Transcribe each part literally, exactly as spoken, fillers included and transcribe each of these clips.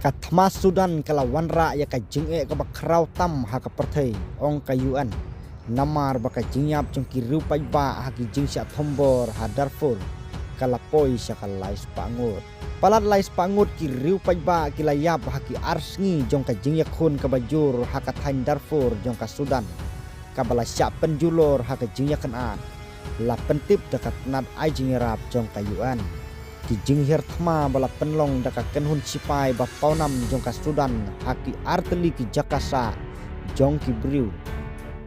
Ka thma Sudan ka la wanrah ïa ka jingeh kaba khraw tam ha ka pyrthei, ong ka U N. Namar ba ka jingïap jong ki riew paidbah ha ki jingshah thombor ha Darfur ka la poi sha ka lai spah ngut. Palat lai spah ngut ki riew paidbah ki la ïap ha ki ar sngi jong ka jingïakhun kaba jur ha ka thaiñ Darfur jong ka Sudan, kaba la shah pynjulor ha ka jingïakynad, la pyntip da ka tnat ai jingïarap jong ka U N. Ki jinghiar thma ba la pynlong da ka kynhun sipai ba pawnam jong ka Sudan ha ki artylli ki jaka sah jong ki briew,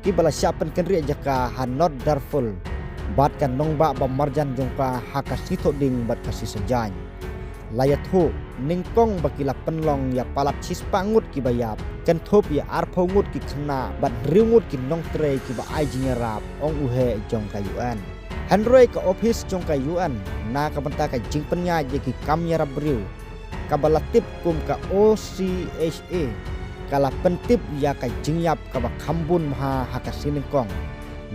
kiba la shah pynkynriah jaka ha North Darfur bad ka nongbah ba marjan jong ka ha ka Sngi Thohdieng bad ka Sngi Saitjaiñ. La ïathuh nyngkong ba ki la pynlong ïa palat shispah ngut kiba ïap, kynthup ïa arphew ngut ki khynnah bad hynriew ngut ki nongtrei kiba ai jingïarap, ong u heh jong ka U N. Hynrei ka ophis jong ka U N na ka bynta ka jingpynïaid ïa ki kam ïarap briew, kaba la tip kum ka O C H A, ka la pyntip ïa ka jingïap kaba kham bun bha ha ka sngi nyngkong,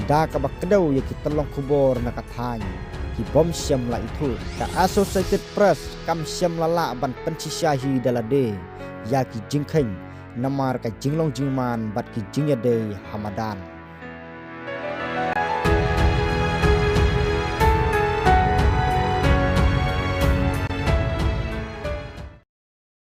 da kaba kdew ïa ki tyllong khubor na ka thaiñ ki bym shym la ithuh. Ka Associated Press kam shym la lah ban pynshisha hi da lade ïa ki jingkheiñ namar ka jinglong jingman bad ki jingïadei ha madan.